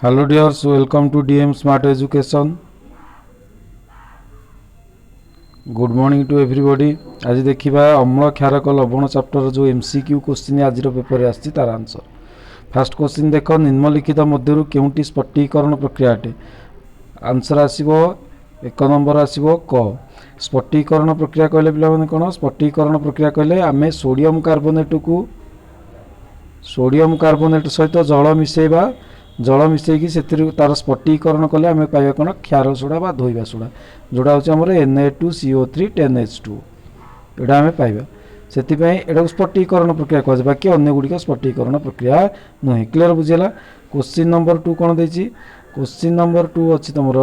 Hello dears, welcome to DM Smart Education. Good morning to everybody. ଆଜି ଦେଖିବା ଅମ୍ଳ, କ୍ଷାରକ, ଲବଣ ଚାପ୍ଟର ଯେଉଁ MCQ question ଆଜିର ପେପରରେ ଆସିଛି, ତାର ଆନ୍ସର। ଫାର୍ଷ୍ଟ କୋଶ୍ଚିନ୍ ଦେଖ, ନିମ୍ନଲିଖିତ ମଧ୍ୟରୁ କେଉଁଟି ସ୍ଫଟିକୀକରଣ ପ୍ରକ୍ରିୟା ଅଟେ? ଆନ୍ସର ଆସିବ 1 ନମ୍ବର ଆସିବ କ। ସ୍ଫଟିକୀକରଣ ପ୍ରକ୍ରିୟା କହିଲେ ପିଲାମାନେ କ'ଣ? ସ୍ଫଟିକୀକରଣ ପ୍ରକ୍ରିୟା କହିଲେ ଆମେ ସୋଡ଼ିୟମ୍ କାର୍ବୋନେଟ୍ ସହିତ ଜଳ ମିଶାଇବା। ଜଳ ମିଶାଇକି ସେଥିରୁ ତାର ସ୍ଫଟିକୀକରଣ କଲେ ଆମେ ପାଇବା କ'ଣ? କ୍ଷାର ସୋଡ଼ା ବା ଧୋଇବା ସୋଡ଼ା, ଯେଉଁଟା ହେଉଛି ଆମର Na2CO3 10H2, ଏଇଟା ଆମେ ପାଇବା। ସେଥିପାଇଁ ଏଟାକୁ ସ୍ଫଟିକୀକରଣ ପ୍ରକ୍ରିୟା କୁହାଯାଏ। ବାକି ଅନ୍ୟ ଗୁଡ଼ିକ ସ୍ଫଟିକୀକରଣ ପ୍ରକ୍ରିୟା ନୁହେଁ। କ୍ଲିୟର, ବୁଝିହେଲା? କୋଶ୍ଚିନ୍ ନମ୍ବର 2 କ'ଣ ଦେଇଛି? କୋଶ୍ଚିନ୍ ନମ୍ବର 2 ଅଛି ତୁମର,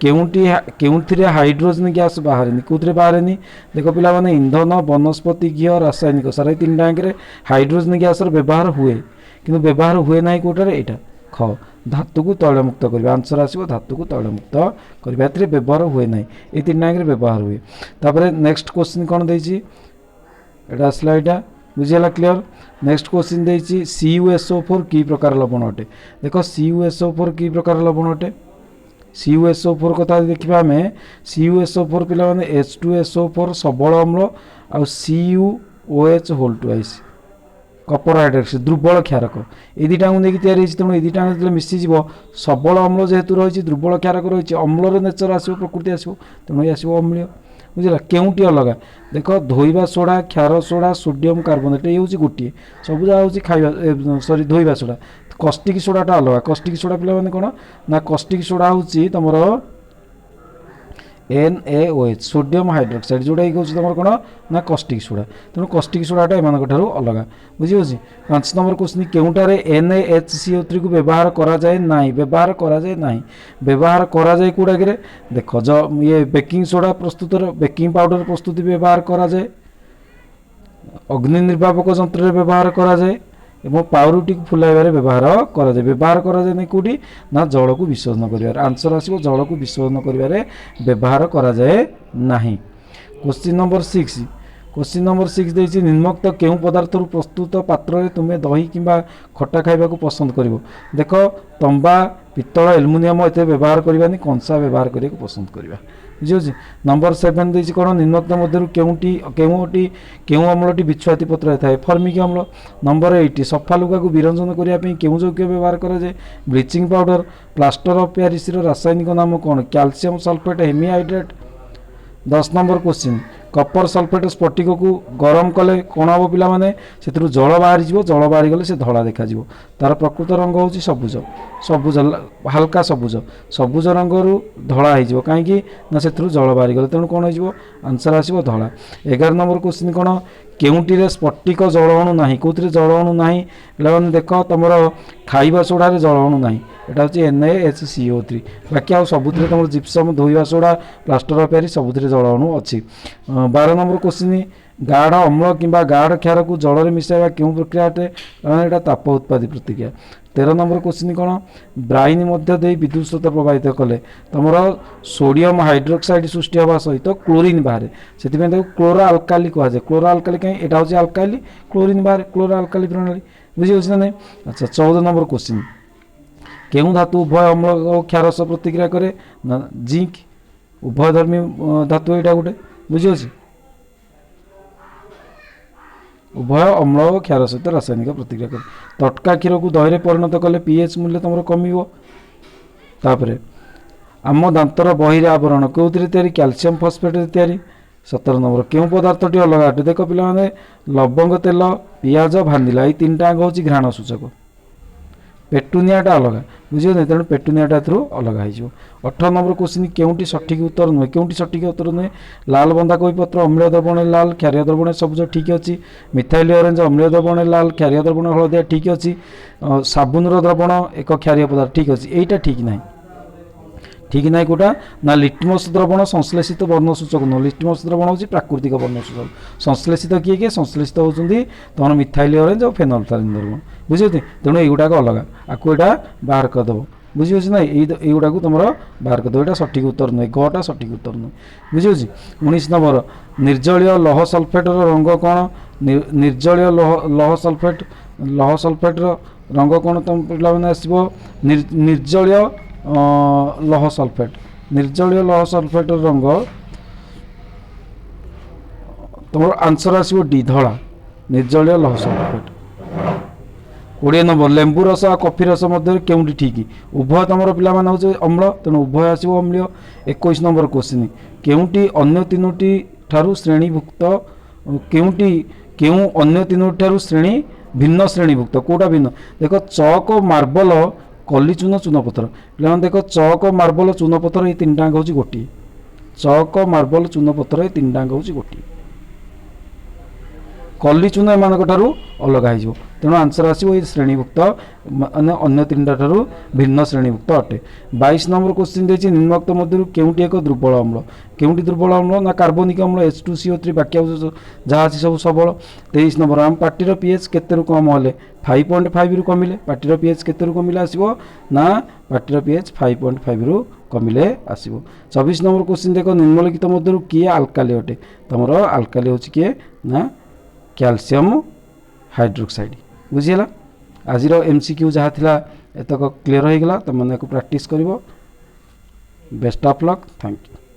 କେଉଁଟି କେଉଁଥିରେ ହାଇଡ୍ରୋଜେନ୍ ଗ୍ୟାସ୍ ବାହାରେନି? କେଉଁଥିରେ ବାହାରେନି? ଦେଖ ପିଲାମାନେ, ଇନ୍ଧନ, ବନସ୍ପତି ଘିଅ, ରାସାୟନିକ ସାର, ଏଇ ତିନିଟାଙ୍କରେ ହାଇଡ୍ରୋଜେନ୍ ଗ୍ୟାସ୍ର ବ୍ୟବହାର ହୁଏ, କିନ୍ତୁ ବ୍ୟବହାର ହୁଏ ନାହିଁ କେଉଁଟାରେ? ଏଇଟା ଖ, ଧାତୁକୁ ତୈଳମୁକ୍ତ କରିବା। ଆନ୍ସର ଆସିବ ଧାତୁକୁ ତୈଳମୁକ୍ତ କରିବା, ଏଥିରେ ବ୍ୟବହାର ହୁଏ ନାହିଁ। ଏଇ ତିନିଟାଙ୍କରେ ବ୍ୟବହାର ହୁଏ। ତାପରେ ନେକ୍ସଟ କୋଶ୍ଚିନ୍ କ'ଣ ଦେଇଛି? ଏଇଟା ଆସିଲା, ଏଇଟା ବୁଝିହେଲା, କ୍ଲିଅର। ନେକ୍ସଟ କୋଶ୍ଚିନ୍ ଦେଇଛି, CuSO4 କି ପ୍ରକାର ଲବଣ ଅଟେ? ଦେଖ, CuSO4 କି ପ୍ରକାର ଲବଣ ଅଟେ? CuSO4 କଥା ଯଦି ଦେଖିବା ଆମେ, CuSO4 ପିଲାମାନେ H2SO4 ସବଳ ଅମ୍ଳ, ଆଉ CuOH whole twice, copper hydroxide ଦୁର୍ବଳ କ୍ଷାରକ, ଏଇ ଦୁଇଟାକୁ ନେଇକି ତିଆରି ହେଇଛି। ତେଣୁ ଏଇ ଦୁଇଟା ଯେତେବେଳେ ମିଶିଯିବ, ସବଳ ଅମ୍ଳ ଯେହେତୁ ରହିଛି, ଦୁର୍ବଳ କ୍ଷାରକ ରହିଛି, ଅମ୍ଳର ନେଚର ଆସିବ, ପ୍ରକୃତି ଆସିବ, ତେଣୁ ଏଇ ଆସିବ ଅମ୍ଳୀୟ। ବୁଝିଲା? କେଉଁଟି ଅଲଗା? ଦେଖ, ଧୋଇବା ସୋଡ଼ା, କ୍ଷାର ସୋଡ଼ା, ସୋଡ଼ିୟମ୍ କାର୍ବୋନେଟ୍, ଏଇ ହେଉଛି ଗୋଟିଏ। ସବୁ ଯାହା ହେଉଛି ଖାଇବା, ସରି, ଧୋଇବା ସୋଡ଼ା। କଷ୍ଟିକ୍ ସୋଡ଼ାଟା ଅଲଗା। କଷ୍ଟିକ୍ ସୋଡ଼ା ପିଲାମାନେ କ'ଣ ନା, କଷ୍ଟିକ୍ ସୋଡ଼ା ହେଉଛି ତୁମର NaOH, sodium hydroxide, ଯେଉଁଟାକି ହେଉଛି ତୁମର କ'ଣ ନା କଷ୍ଟିକ୍ ସୋଡ଼ା। ତେଣୁ କଷ୍ଟିକ୍ ସୋଡ଼ାଟା ଏମାନଙ୍କ ଠାରୁ ଅଲଗା। ବୁଝିହେଉଛି? 5 ନମ୍ବର କୋଶ୍ଚିନ୍, କେଉଁଟାରେ NaHCO3କୁ ବ୍ୟବହାର କରାଯାଏ ନାହିଁ? ବ୍ୟବହାର କରାଯାଏ ନାହିଁ, ବ୍ୟବହାର କରାଯାଏ କେଉଁଟାକିରେ? ଦେଖ, ଇଏ ବେକିଂ ସୋଡ଼ା ପ୍ରସ୍ତୁତର, ବେକିଂ ପାଉଡ଼ର ପ୍ରସ୍ତୁତି ବ୍ୟବହାର କରାଯାଏ, ଅଗ୍ନି ନିର୍ବାପକ ଯନ୍ତ୍ରରେ ବ୍ୟବହାର କରାଯାଏ ଏବଂ ପାଉରୁଟିକୁ ଫୁଲାଇବାରେ ବ୍ୟବହାର କରାଯାଏ। ବ୍ୟବହାର କରାଯାଏ ନାହିଁ କେଉଁଠି ନା ଜଳକୁ ବିଶୋଧନ କରିବାରେ। ଆନ୍ସର ଆସିବ ଜଳକୁ ବିଶୋଧନ କରିବାରେ ବ୍ୟବହାର କରାଯାଏ ନାହିଁ। Question number 6, question number 6 ଦେଇଛି, ନିମ୍ନୋକ୍ତ କେଉଁ ପଦାର୍ଥରୁ ପ୍ରସ୍ତୁତ ପାତ୍ରରେ ତୁମେ ଦହି କିମ୍ବା ଖଟା ଖାଇବାକୁ ପସନ୍ଦ କରିବ? ଦେଖ, ତମ୍ବା, ପିତ୍ତଳ, ଆଲୁମିନିୟମ ଏତେ ବ୍ୟବହାର କରିବାନି, କଂସା ବ୍ୟବହାର କରିବାକୁ ପସନ୍ଦ କରିବା। ବୁଝିହେଉଛି? ନମ୍ବର 7 ଦେଇଛି କ'ଣ? ନିମ୍ନୋକ୍ତ ମଧ୍ୟରୁ କେଉଁଟି କେଉଁ ଅମ୍ଳଟି ବିଛୁଆତି ପତ୍ରରେ ଥାଏ? ଫର୍ମିକ ଅମ୍ଳ। ନମ୍ବର 8, ସଫା ଲୁଗାକୁ ବିରଞ୍ଜନ କରିବା ପାଇଁ କେଉଁ ଯୌଗିକ ବ୍ୟବହାର କରାଯାଏ? Bleaching powder. Plaster of ପ୍ୟାରିସର ରାସାୟନିକ ନାମ କ'ଣ? Calcium sulphate hemihydrate. 10 number question, copper sulphate ସ୍ଫଟିକକୁ ଗରମ କଲେ କ'ଣ ହେବ ପିଲାମାନେ? ସେଥିରୁ ଜଳ ବାହାରିଯିବ। ଜଳ ବାହାରିଗଲେ ସେ ଧଳା ଦେଖାଯିବ। ତାର ପ୍ରକୃତ ରଙ୍ଗ ହେଉଛି ସବୁଜ, ସବୁଜ, ହାଲକା ସବୁଜ। ସବୁଜ ରଙ୍ଗରୁ ଧଳା ହେଇଯିବ, କାହିଁକି ନା ସେଥିରୁ ଜଳ ବାହାରିଗଲେ। ତେଣୁ କ'ଣ ହେଇଯିବ? ଆନ୍ସର ଆସିବ ଧଳା। 11 ନମ୍ବର କୋଶ୍ଚିନ୍ କ'ଣ? କେଉଁଟିରେ ସ୍ଫଟିକ ଜଳ ଅଣୁ ନାହିଁ? କେଉଁଥିରେ ଜଳ ଅଣୁ ନାହିଁ? ପିଲାମାନେ ଦେଖ, ତୁମର ଖାଇବା ସୋଡ଼ାରେ ଜଳ ଅଣୁ ନାହିଁ, ଏଇଟା ହେଉଛି NaHCO3। ବାକି ଆଉ ସବୁଥିରେ ତୁମର ଜିପ୍ସମ୍, ଧୋଇବା ସୋଡ଼ା, ପ୍ଲାଷ୍ଟର ଅଫ୍ ପ୍ୟାରିସ୍, ସବୁଥିରେ ଜଳ ଅଣୁ ଅଛି। 12 ନମ୍ବର କୋଶ୍ଚିନ୍, ଗାଢ଼ ଅମ୍ଳ କିମ୍ବା ଗାଢ଼ କ୍ଷାରକୁ ଜଳରେ ମିଶାଇବା କେଉଁ ପ୍ରକ୍ରିୟା ଅଟେ? ଏଇଟା ତାପ ଉତ୍ପାଦୀ ପ୍ରତିକ୍ରିୟା। 13 ନମ୍ବର କୋଶ୍ଚିନ୍ କ'ଣ? ବ୍ରାଇନ୍ ମଧ୍ୟ ଦେଇ ବିଦ୍ୟୁତ୍ ସ୍ରୋତ ପ୍ରବାହିତ କଲେ ତୁମର ସୋଡ଼ିୟମ୍ ହାଇଡ୍ରୋକ୍ସାଇଡ୍ ସୃଷ୍ଟି ହେବା ସହିତ କ୍ଲୋରିନ୍ ବାହାରେ। ସେଥିପାଇଁ ତାକୁ କ୍ଲୋରୋ ଆଲକାଲି କୁହାଯାଏ। କ୍ଲୋରୋ ଆଲକାଲି କାହିଁ? ଏଇଟା ହେଉଛି ଆଲକାଲି, କ୍ଲୋରିନ୍ ବାହାରେ, କ୍ଲୋରୋ ଆଲକାଲି ପ୍ରଣାଳୀ। ବୁଝିହେଉଛି ନା ନାହିଁ? ଆଚ୍ଛା, 14 ନମ୍ବର କୋଶ୍ଚିନ୍, କେଉଁ ଧାତୁ ଉଭୟ ଅମ୍ଳ ଓ କ୍ଷାର ସହ ପ୍ରତିକ୍ରିୟା କରେ? ନା ଜିଙ୍କ, ଉଭୟ ଧର୍ମୀ ଧାତୁ ଏଇଟା ଗୋଟେ। ବୁଝିହେଉଛି? ଉଭୟ ଅମ୍ଳ ଓ କ୍ଷାର ସହିତ ରାସାୟନିକ ପ୍ରତିକ୍ରିୟା କରେ। ତଟକା କ୍ଷୀରକୁ ଦହିରେ ପରିଣତ କଲେ ପିଏଚ୍ ମୂଲ୍ୟ ତୁମର କମିବ। ତାପରେ ଆମ ଦାନ୍ତର ବହିର ଆବରଣ କେଉଁଥିରେ ତିଆରି? କ୍ୟାଲସିୟମ ଫସଫେଟ୍ରେ ତିଆରି। 17 ନମ୍ବର, କେଉଁ ପଦାର୍ଥଟି ଅଲଗା ଅଟେ? ଦେଖ ପିଲାମାନେ, ଲବଙ୍ଗ ତେଲ, ପିଆଜ, ଭାନିଲା, ଏଇ ତିନିଟା ଯାକ ହେଉଛି ଘ୍ରାଣ ସୂଚକ। ପେଟୁନିଆଟା ଅଲଗା, ବୁଝିବ? ତେଣୁ ପେଟୁନିଆଟା ଏଥିରୁ ଅଲଗା ହେଇଯିବ। 18 ନମ୍ବର କୋଶ୍ଚିନ୍, କେଉଁଟି ସଠିକ୍ ଉତ୍ତର ନୁହେଁ? କେଉଁଟି ସଠିକ୍ ଉତ୍ତର ନୁହେଁ? ଲାଲ ବନ୍ଧାକୋବି ପତ୍ର ଅମ୍ଳୀୟ ଦ୍ରବଣରେ ଲାଲ, କ୍ଷାରୀୟ ଦ୍ରବଣରେ ସବୁଜ, ଠିକ୍ ଅଛି। ମିଥାଇଲ ଅରେଞ୍ଜ ଅମ୍ଳୀୟ ଦ୍ରବଣରେ ଲାଲ, କ୍ଷାରୀୟ ଦ୍ରବଣ ହଳଦିଆ, ଠିକ୍ ଅଛି। ସାବୁନର ଦ୍ରବଣ ଏକ କ୍ଷାରୀୟ ପଦାର୍ଥ, ଠିକ୍ ଅଛି। ଏଇଟା ଠିକ୍ ନାହିଁ। ଠିକ୍ ନାହିଁ କେଉଁଟା ନା ଲିଟମସ୍ ଦ୍ରବଣ ସଂଶ୍ଳେଷିତ ବର୍ଣ୍ଣସୂଚକ ନୁହଁ। ଲିଟମସ୍ ଦ୍ରବଣ ହେଉଛି ପ୍ରାକୃତିକ ବର୍ଣ୍ଣସୂଚକ। ସଂଶ୍ଳେଷିତ କିଏ କିଏ? ସଂଶ୍ଳେଷିତ ହେଉଛନ୍ତି ତୁମର ମିଥାଇଲ ଅରେଞ୍ଜ ଆଉ ଫେନଲଥାଲିନ୍ ଦ୍ରବଣ। ବୁଝିପାରୁଛନ୍ତି? ତେଣୁ ଏଇଗୁଡ଼ାକ ଅଲଗା, ଆକୁ ଏଇଟା ବାହାର କରିଦେବ। ବୁଝିହେଉଛି ନା? ଏଇଗୁଡ଼ାକୁ ତୁମର ବାହାର କରିଦେବ। ଏଇଟା ସଠିକ୍ ଉତ୍ତର ନୁହେଁ, ଗଟା ସଠିକ୍ ଉତ୍ତର ନୁହେଁ। ବୁଝିହେଉଛି? 19 ନମ୍ବର, ନିର୍ଜଳୀୟ ଲୌହ ସଲଫେଟ୍ର ରଙ୍ଗ କ'ଣ? ନିର୍ଜଳୀୟ ଲୌହ ସଲଫେଟ୍ର ରଙ୍ଗ କ'ଣ ତୁମ ପିଲାମାନେ ଆସିବ? ନିର୍ଜଳୀୟ ଲୌହ ସଲଫେଟ୍। ନିର୍ଜଳୀୟ ଲୌହ ସଲଫେଟ୍ର ରଙ୍ଗ ତୁମର ଆନ୍ସର ଆସିବ ଡି, ଧଳା, ନିର୍ଜଳୀୟ ଲୌହ ସଲଫେଟ୍। 20 ନମ୍ବର, ଲେମ୍ବୁ ରସ ଆଉ କଫି ରସ ମଧ୍ୟରେ କେଉଁଟି ଠିକ୍? ଉଭୟ ତୁମର ପିଲାମାନେ ହେଉଛି ଅମ୍ଳ, ତେଣୁ ଉଭୟ ଆସିବ ଅମ୍ଳୀୟ। 21 ନମ୍ବର କୋଶ୍ଚିନ୍, କେଉଁଟି ଅନ୍ୟ ତିନୋଟି ଠାରୁ ଶ୍ରେଣୀଭୁକ୍ତ? କେଉଁଟି କେଉଁ ଅନ୍ୟ ତିନୋଟି ଠାରୁ ଶ୍ରେଣୀ ଭିନ୍ନ ଶ୍ରେଣୀଭୁକ୍ତ? କେଉଁଟା ଭିନ୍ନ? ଦେଖ, ଚକ, ମାର୍ବଲ, କଲିଚୂନ, ଚୂନପଥର। ପିଲାମାନେ ଦେଖ, ଚକ, ମାର୍ବଲ, ଚୂନପଥର ଏଇ ତିନିଟାଙ୍କ ହେଉଛି ଗୋଟିଏ। ଚକ, ମାର୍ବଲ, ଚୂନପଥର ଏଇ ତିନିଟାଙ୍କ ହେଉଛି ଗୋଟିଏ। କଲିଚୂନ ଏମାନଙ୍କ ଠାରୁ ଅଲଗା ହେଇଯିବ। ତେଣୁ ଆନ୍ସର ଆସିବ ଏଇ ଶ୍ରେଣୀଭୁକ୍ତ ମାନେ ଅନ୍ୟ ତିନିଟା ଠାରୁ ଭିନ୍ନ ଶ୍ରେଣୀଭୁକ୍ତ ଅଟେ। 22 ନମ୍ବର କୋଶ୍ଚିନ୍ ଦେଇଛି, ନିମ୍ନୋକ୍ତ ମଧ୍ୟରୁ କେଉଁଟି ଏକ ଦୁର୍ବଳ ଅମ୍ଳ? କେଉଁଟି ଦୁର୍ବଳ ଅମ୍ଳ ନା କାର୍ବୋନିକ ଅମ୍ଳ, H2CO3। ବାକି ଆଉ ଯାହା ଅଛି ସବୁ ସବଳ। 23 ନମ୍ବର, ଆମ ପାଟିର ପିଏଚ୍ କେତେରୁ କମ୍ ହେଲେ? 5.5ରୁ କମିଲେ। ପାଟିର ପିଏଚ୍ କେତେରୁ କମିଲେ ଆସିବ ନା ପାଟିର ପିଏଚ୍ 5.5ରୁ କମିଲେ ଆସିବ। 24 ନମ୍ବର କୋଶ୍ଚିନ୍ ଦେଖ, ନିମ୍ନଲିଖିତ ମଧ୍ୟରୁ କିଏ ଆଲକାଲି ଅଟେ? ତୁମର ଆଲକାଲି ହେଉଛି କିଏ ନା କ୍ୟାଲସିୟମ୍ ହାଇଡ୍ରୋକ୍ସାଇଡ୍। ବୁଝିହେଲା? ଆଜିର MCQ ଯାହା ଥିଲା ଏତକ କ୍ଲିଅର୍ ହୋଇଗଲା। ତୁମେମାନେ ଏହାକୁ ପ୍ରାକ୍ଟିସ୍ କରିବ। Best of luck, thank you.